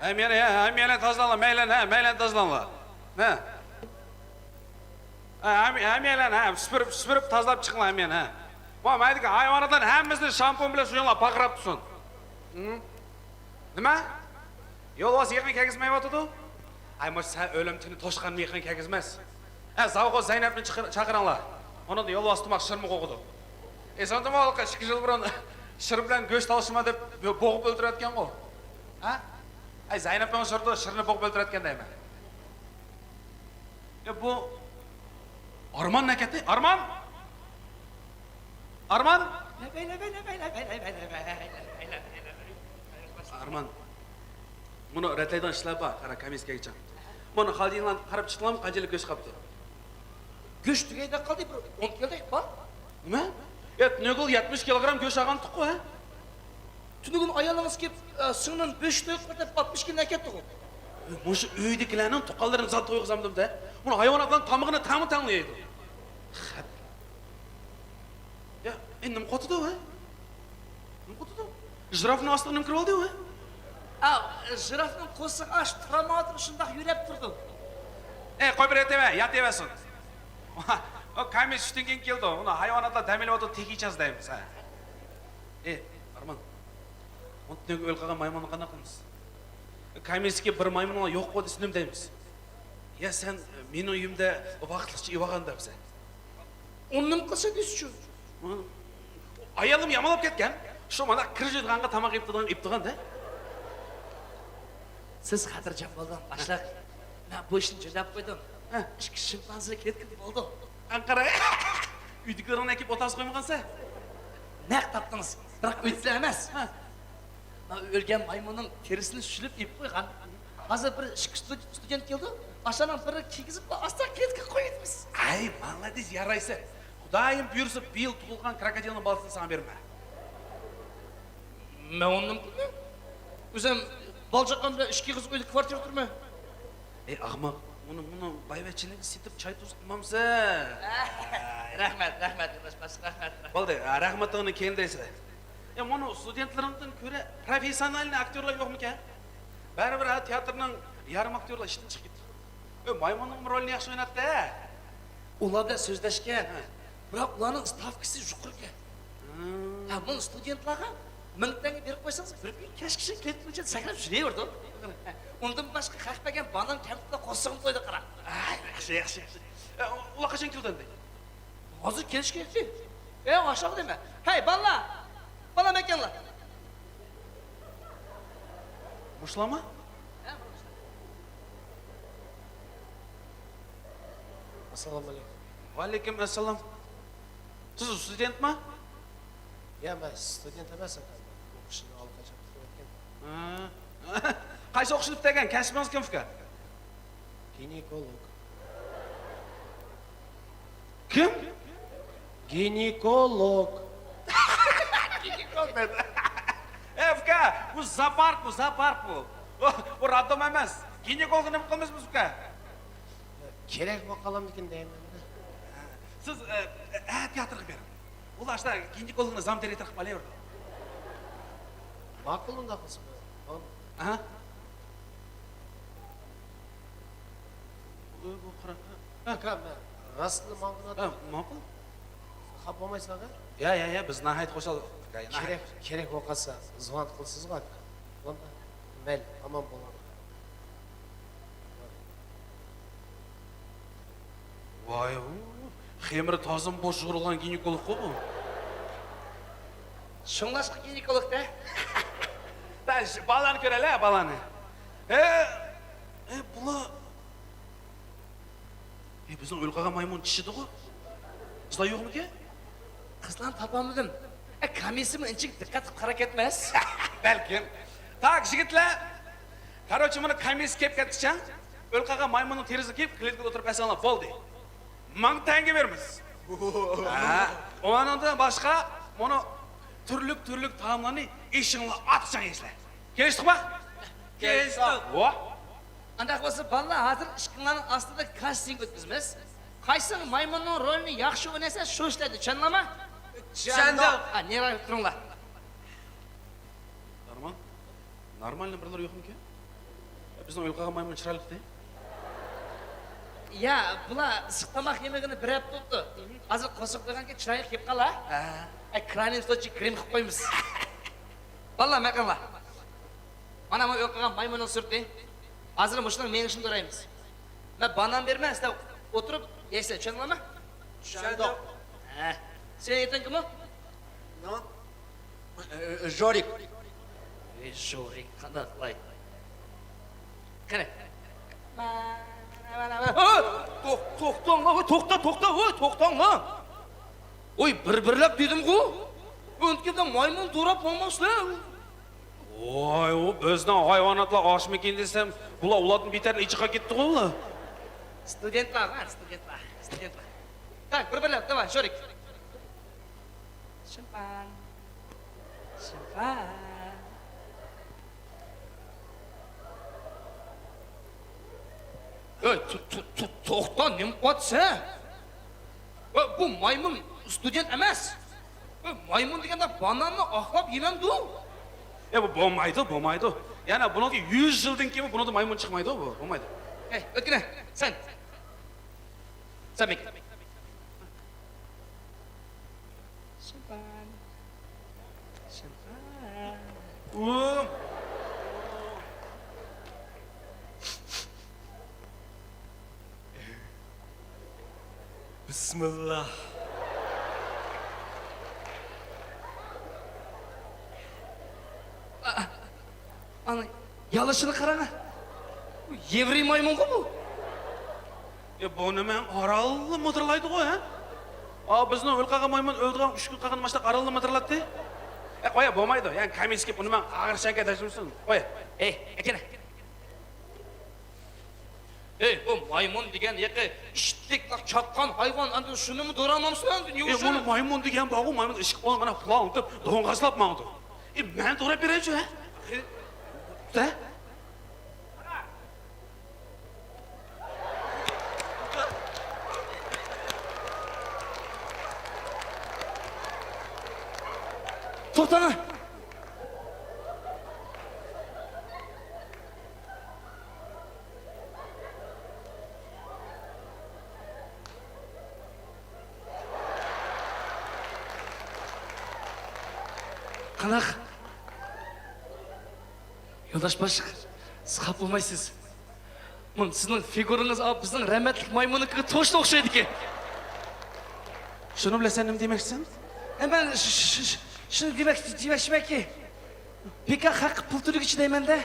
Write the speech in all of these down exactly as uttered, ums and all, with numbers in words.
ھەممىيەنى، ھە، ھەممىيەنى تازىلاڭلار، مەيلەن، ھە، مەيلەن تازىلاڭلار. ھە. ھە، ھەم-، ھەممىيەنى، ھە، سۈپۈرۈپ، سۈپۈرۈپ تازىلاپ چىقىڭلار ھەممىيەنى، ھە. ۋە مەيدىكى ھايۋاناتلارنىڭ ھەممىسىنى شامپۇن بىلەن سۇيۇڭلار پارقىراپ تۇرسۇن. ھە؟ نېمە؟ يولۋاس يېقىن كىرگۈزمەيۋاتىدۇ؟ ئاي، مۇشۇ سەن ئۆلۈمتىنى توشقانمۇ يېقىن كىرگۈزمەس؟ ھە، زاۋغۇ زەينەپنى چىقىر-، چاقىرىڭلار. ئۇنىڭدا يولۋاس تۇماق شىرمۇ قوغىدۇ. ئېسىڭدىمۇ ھېلىقى ئىككى يىل بۇرۇن شىر بىلەن گۆش تالىشىما دەپ بوغۇپ ئۆلتۈرۈۋەتكەنغۇ؟ ھە؟ ئەي، زەينەپنىڭ شىرىدۇ، شىرنى بوغۇپ ئۆلتۈرۈۋەتكەن دەيمەن. يا، بۇ ئارمان نەكەتتى؟ ئارمان؟ ئارمان؟ ئارمان. مۇنۇ رەتلەيدىغان ئىشلار بار، قارا، كامىسكايچاڭ. مانا خالدىيىڭلار قاراپ چىقتىڭلارمۇ، قانچىلىك گۆش قاپتۇ؟ گۆش تۈگەيدە قالدى، بىر ئون كىلودەك بار. نېمە؟ يا، تۈنۈگۈن يەتمىش كىلوگرام گۆش ئالغانتۇققۇ، ھە؟ تۈنۈگۈن ئايالىڭىز كېلىپ، ئە، سىڭلىم، بۆشۈك تويۇق دەپ ئاتمىش كىلونى ئەكەتتىغۇ. مۇشۇ ئۆيدىكىلەرنىڭ تۇغقانلىرىنى زادى تويغۇزامدىم-دە. مۇنۇ ھايۋاناتلارنىڭ تامىقىنى تەڭمۇ تەڭلىيدۇ. خەپ. يا، ئەي، نېمە قوتىدۇ، ھە؟ نېمە قوتىدۇ؟ ژىرافنىڭ ئاستىغا نېمە كىرىۋالدى، ھە؟ ئاۋ، ژىرافنىڭ قورسىقى ئاچ، تۇرالمايۋاتىدۇ، شۇنداق يۆلەپ تۇرىدۇ. ئەي، قويۇپ بېرىۋېتىۋەر، ياتىۋەرسۇن. ئۇ كامىس چۈشتىن كېيىن كېلىدۇ. ئۇنى ھايۋاناتلار دەم ئېلىۋاتىدۇ، تېگىچاز دەيمىز، ھە. ئېي، ئارمان، ئۇنتۇنۇپ ئۆلۈپ قالغان مايمۇننى قانداق قىلىمىز؟ كامىسكى بىر مايمۇنلا يوق بولدى، سىنىم دەيمىز. يا سەن مېنىڭ ئۆيۈمدە ۋاقىتلىقچە ئېۋاغان دەپسەن. ئۇنىمۇ قىلسا دېسىچۇ. ئايالىم يامانلاپ كەتكەن. شۇ مانا كىرىشىدىغانغا تاماق ئېپتىغان، ئېپتىغان-دە. سىز خاتىرجەم بولۇڭ، باشلىق. مەن بۇ ئىشنى جۆدەپ قويدۇم. ھە. ئىككى شىمپانزېنى كەتكىلى بولدى. ئەنقەرە. ئۆيدىكىلىرىڭنى ئەكىپ ئوتتۇرىغا قويمىغانسەن. نەق تاپتىڭىز. بىراق ئۆيدىكىلەر ئەمەس. ھە. مانا ئۆلگەن مايمۇننىڭ تېرىسىنى شۈلۈپ ئېلىپ قويغان. ھازىر بىر ئىككى ستۇد-، ستۇدېنت كېلىدۇ. ئاشۇلارنىڭ بىرىنى كىيگۈزۈپ، ئاستا كلېتكىگە قويۇۋېتىمىز. ئەي، مالادېس، يارايسەن. خۇدايىم بۇيرۇسا، بىيىل تۇغۇلغان كروكودىلنىڭ بالىسىنى ساڭا بېرىمەن. مەن ئۇنىمۇ قىلماي. ئۆزۈم بالىچاقام بىلەن ئىككى ئېغىز ئۆيدە كۋارتىرا تۇرىمەن. ئەي، ئاخماق، ئۇنى، مۇنى بايۋەچچىلىككە سېتىپ چاي تۇز قىلمامسەن؟ رەھمەت، رەھمەت، ئىلدىز باشلىق، رەھمەت، رەھمەت. بولدى، رەھمىتىڭنى كېيىن دەيسەن. يا، مۇنۇ ستۇدېنتلىرىڭدىن كۆرە پروفېسسىونالنىي ئاكتيورلار يوقمىكەن؟ بەرىبىر ھە، تىياتىرنىڭ يېرىم ئاكتيورلار ئىشتىن چىقىپ كېتىدۇ. ئۆ، مايمۇننىڭمۇ رولىنى ياخشى ئويناپتۇ. ئۇلار بىلەن سۆزلەشكەن، ھە. بىراق ئۇلارنىڭ ستاۋكىسى يۇقىرىكەن. ھە. ھە، بۇ ستۇدېنتلارغا مىڭ تەڭگە بېرىپ قويسىڭىز، بىر كۈن كەچكىچە كلېتكا بويىچە سەكرەپ يۈرۈۋېرىدۇ. ئۇنىڭدىن باشقا خەق بەرگەن بالىنىڭ كەمپۈتىدە قورسىقىم تويدى، قارا. ھە، ياخشى، ياخشى، ياخشى. ئە، ئۇلار قاچان كېلىدۇ ئەمدى؟ ھازىر كېلىشى كېرەكتى. ئەي، ئاشۇ دەيمەن. ھەي، بالىلار! بالىلار، مەكەنلار! مۇشۇلارمۇ؟ ئەسسالامۇ ئەلەيكۇم. ۋەئەلەيكۇم ئەسسالام. سىز ستۇدېنتما؟ يا، مەن ستۇدېنت ئەمەس، ئاكا. مەن ئوقۇشنى ئاللىقاچان پۈتتۈرۈۋەتكەن. ھە. قايسى ئوقۇشنى پۈتتۈرگەن؟ كەسپىڭىز كىم، ئۇكا؟ گىنېكولوگ. كىم؟ گىنېكولوگ. گىنېكولوگ دېدى. ئەي، ئۇكا، بۇ زاپارك، بۇ زاپارك بۇ. بۇ، بۇ راددوم ئەمەس. گىنېكولوگنى نېمە قىلىمىز بىز، ئۇكا؟ كېرەك بولۇپ قالامدىكىن دەيمەن. سىز، ئە، ئە، تىياتىرغا بېرىڭ. ئۇلار ئاشۇنداق گىنېكولوگنى زامتېرىياتىر قىلىپ ئالىۋېرىدۇ. ماقۇل، ئۇنداق بولسا. بولدى. ئاھا. بۇ، بۇ قارا. ئاكا، مەن راستلا ماڭغىنا. ھە، ماقۇل. خاپا بولمايسىز، ئاكا؟ يا، يا، يا، بىز ناھايىتى خۇشال. كېرەك، كېرەك بولۇپ قالسا، زۇۋان قىلىسىزغۇ، ئاكا. بولدى. مەيلى، ئامان بولۇڭ. ۋاي، ئۇ، خېمىرى تازىمۇ بوش يورۇلغان گىنېكولوگقۇ بۇ. شۇڭلاشقا گىنېكولوگ دە. بالىلارنى كۆرەيلى، بالىلارنى. ئە، ئە، بۇلار. ئە، بىزنىڭ ئۆلۈپ قالغان مايمۇن چىشىدىغۇ. قىزلار يوقمىكەن؟ قىزلارنى تاپالمىدىم. ئە، كامىسىمۇ ئىنچىكە دىققەت قىلىپ قاراپ كەتمەس. بەلكىم. تاك، يىگىتلەر. كاروچى، مانا كامىسى كېلىپ كەتكىچە ئۆلۈپ قالغان مايمۇننىڭ تېرىسىگە كېلىپ، كلېتكىگە ئولتۇرۇپ بەرسەڭلار بولدى. مىڭ تەڭگە بېرىمىز. ھە، ئۇنىڭدىن باشقا مانا تۈرلۈك، تۈرلۈك تائاملارنى ئېشىڭلار ئاچچىقچە يەيسىلەر. كېلىشتۇقما؟ كېلىشتۇق. ۋاھ. ئانداق بولسا، بالىلار، ھازىر ئىشىكىڭلارنىڭ ئاستىدا كاستىنگ ئۆتكۈزىمىز. قايسىڭ مايمۇننىڭ رولىنى ياخشى ئوينايسەن، شۇ ئىشلەيدۇ، چۈشەندىڭلارمۇ؟ چۈشەندۇق. ھە، نېرى تۇرۇڭلار. ئارمان، نورمالنىي بىرلىرى يوقمىكەن؟ بىزنىڭ ئۆيگە قالغان مايمۇن چىرايلىقتى. يا، بۇلار ئىسسىق تاماق يېمىگىنى بىر ھەپتە بوپتۇ. ھازىر قورساق تويغانكەن چىرايلىق كېلىپ قالا. ھە. ئەي، كرانىنى سوچى گرىم قىلىپ قويىمىز. باللا، مەقەللا. مانا بۇ ئۆيگە قالغان مايمۇننىڭ سۈرىتى. ھازىر مۇشۇنىڭ مېڭىشىنى دورايمىز. مەن بانان بېرىمەن، سىلەر ئولتۇرۇپ يەيسىلەر، چۈشەندىڭلارمۇ؟ چۈشەندۇق. ھە. سېنىڭ ئېتىڭ كىمۇ؟ نېمە؟ ئە، ئە، ژورىك. ئەي، ژورىك، قانداق قىلاي؟ قېنى. توق-، توختاڭلار، ۋاي، توختا، توختا، ۋاي، توختاڭلار. ۋاي، بىر-بىرلەپ دېدىمغۇ. ئۆنتكىدە مايمۇن دوراپ بولمامسىلەر. ۋاي، ئۇ بىزنىڭ ھايۋاناتلار ئاشمىكىن دېسەم، بۇلار ئۇلاردىن بىتەر ئېچىققا كەتتىغۇ ئۇلار. ستۇدېنتلار، ھە، ستۇدېنتلار، ستۇدېنتلار. Так، بىر-بىرلەپ، давай، ژورىك. شىمپان. شىمپان. ئەي، تو-، تو-، تو-، توختا، نېمە قىلىۋاتىسەن؟ ئەي، بۇ مايمۇن ستۇدېنت ئەمەس. ئەي، مايمۇن دېگەندە باناننى ئاقلاپ يېمەمدۇ؟ ئەي، بۇ بولمايدۇ، بولمايدۇ. يەنە بۇنىڭدىن يۈز يىلدىن كېيىن بۇنىڭدىن مايمۇن چىقمايدۇ، بۇ بولمايدۇ. ئەي، ئۆتكىنە، سەن. سەن بەك. شىمپان. شىمپان. ئۇم. بىسمىللا. ئانا، يالىشىنى قاراڭا. يەۋرىي مايمۇنغۇ بۇ. ئە، بۇ نېمە، ئارانلا مىدىرلايدىغۇ، ھە؟ ئا، بىزنىڭ ئۆلۈپ قالغان مايمۇن ئۆلىدىغان ئۈچ كۈن قالغان ماشتا ئارانلا مىدىرلاتتى. ئە، قويە، بولمايدۇ. يەنى كامېرسكىي بۇنى مەن ئاغرىشچانكە تەشۋىشسىن. قويە. ئەي، ئەكەلە. ئەي، بۇ مايمۇن دېگەن يېقى ئىتتىك، چاققان ھايۋان، ئەمدى شۇنىمۇ دورامامسىلەر، ئەمدى نېمە ئۈچۈن؟ بۇ مايمۇن دېگەن بارغۇ، مايمۇن ئىشىك بولغان، مانا پۇلاڭ ئۇنتۇپ، دوڭغاسلاپ ماڭىدۇ. ئەي، مەن دوراپ بېرەيچۇ، ھە؟ ھە؟ توختاڭا! قانداق؟ يولداش باشلىق، سىز خاپا بولمايسىز. مانا سىزنىڭ فىگۇرىڭىز، ئا، بىزنىڭ رەھمەتلىك مايمۇننىڭكىگە توشنا ئوخشايدىكەن. شۇنىڭ بىلەن سەن نېمە دېمەكچىسەن؟ ئە، مەن ش-، ش-، ش-، شۇنى دېمەك-، دېمەكچىمەنكى، بىكار خەققە پۇل تۆلىگۈچى دەيمەن-دە.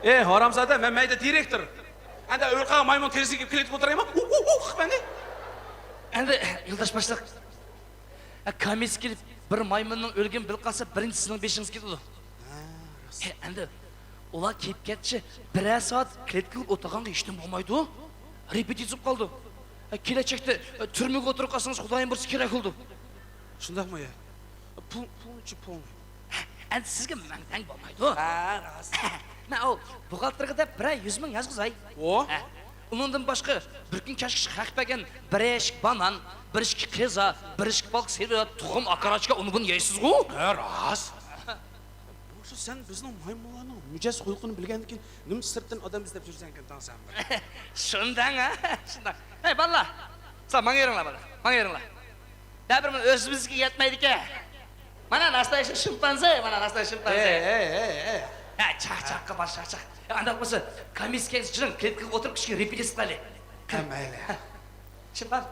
ئەي، ھارامزادە، مەن مەيدە دىرېكتور. ئەندى ئۆلۈپ قالغان مايمۇن تېرىسىگە كىرىپ ئولتۇرايمۇ؟ ئۇھ، ئۇھ، ئۇھ، مەنى. ئەندى يولداش باشلىق، ئە، كامېرسكىي بىر مايمۇننىڭ ئۆلگىنى بىلىپ قالسا، بىرىنچى سىزنىڭ بېشىڭىز كېتىدۇ. ھە، راست. ئە، ئەندى ئۇلار كېلىپ كەتكىچە بىرەر سائەت كلېتكىگە ئولتۇرغانغا ھېچنېمە بولمايدۇ. رېپېتىتسىيە بولۇپ قالىدۇ. ئە، كېلەچەكتە، ئە، تۈرمىگە ئولتۇرۇپ قالسىڭىز، خۇدايىم بۇيرۇسا كېرەك بولىدۇ. شۇنداقمۇ يا؟ پۇل، پۇلچى پۇل. ئەندى سىزگە مىڭ تەڭ بولمايدۇ. ھە، راست. مەن ئۇ بوغالتىرغا دەپ بىرەر يۈز مىڭ يازغۇزاي. ئۇ؟ ھە. ئۇنىڭدىن باشقا بىر كۈن كەچكىچە خەق بەرگەن بىر ئىشىك بانان، بىر ئىشىك قىزا، بىر ئىشىك بالىق سېلىۋېلىپ تۇخۇم ئاكاراشكا ئۇنى بۇنى يەيسىزغۇ؟ ھە، راست. بۇ سەن بىزنىڭ مايمۇنلارنىڭ مىجەز خۇلقىنى بىلگەندىن كېيىن نېمە سىرتتىن ئادەم ئىزدەپ يۈرسەنكەن تاڭ سەن بىر؟ شۇنداڭ ھە، شۇنداڭ. ھەي بالىلار، سىلەر ماڭا يۈرۈڭلار بالىلار، ماڭا يۈرۈڭلار. بەرىبىر مانا ئۆزىمىزگە يەتمەيدىكەن. مانا ناستايشى شىمپانزې، مانا ناستايشى شىمپانزې. ئەي، ئەي، ئەي، ئەي. ھە، چاق، چاققا بار، چاق، چاق. ئانداق بولسا، كامېرسكىي جىڭ كلېتكىگە ئولتۇرۇپ كىچىك رېپېتىتسىيە قىلايلى. ھە، مەيلى. شىمپان.